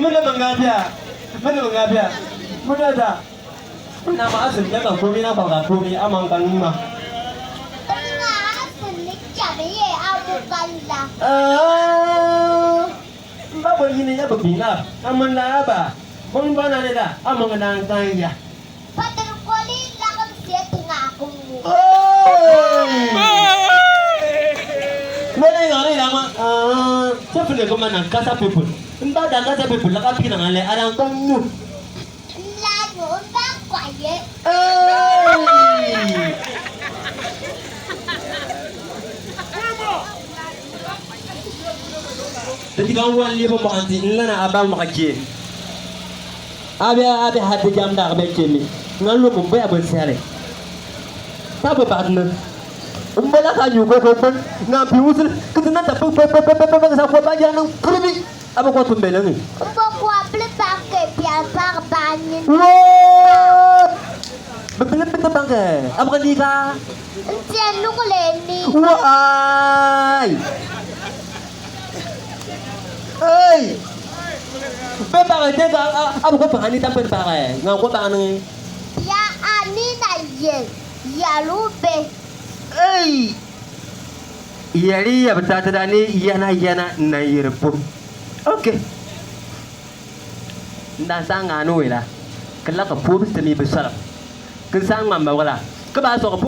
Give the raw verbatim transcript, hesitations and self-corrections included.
Muna mangabia. Muna mangabia. Muna da. Muna ma asin ya ka komi na ba ka komi amang kan ma. Muna asin ni kami ye amu kan la. Ah. Ba bo yini ya ba bina. Amang la ba. Mung ba na ne da. Amang na kan ya. Pater Koli lakam siya tinga aku. Oi! Mene ngari lama, ah, siapa dia kemana? Kasa people. Entah dah kasa people, lakam pi nang ale, arang kong nu. Lanu, entah quiet. Oi! Tadi kan wan liba makanti, nlana abang makaje. Abe, abe hade jam da abe kemi. Ngan lo mumbai abe sere. Tabe bad na. Umbala ka nyu ko ko pun. Ngan pi usul. Kita na tapu pe pe pe pe pe sa ko ba jang nang kurbi. Abe ko tumbe nang. Ko ko abe bangke pia bang banyin. Wo. Bebele bete bangke. Abe ka ni ka. Ntian lu ko leni. Wai. Ei! Pe pake te ka, a, a, abu ko pake ni tam pe pake. Nga ko pake ni. Ya ani na ye. Ya lu be. Ei! Ya ri ya beta te da ni ya na ya na na ye re po. Okay. Nda sa nga nu wela. Kela ka po bi te mi besara. Ke sa nga ma wela. Ke ba so ka po.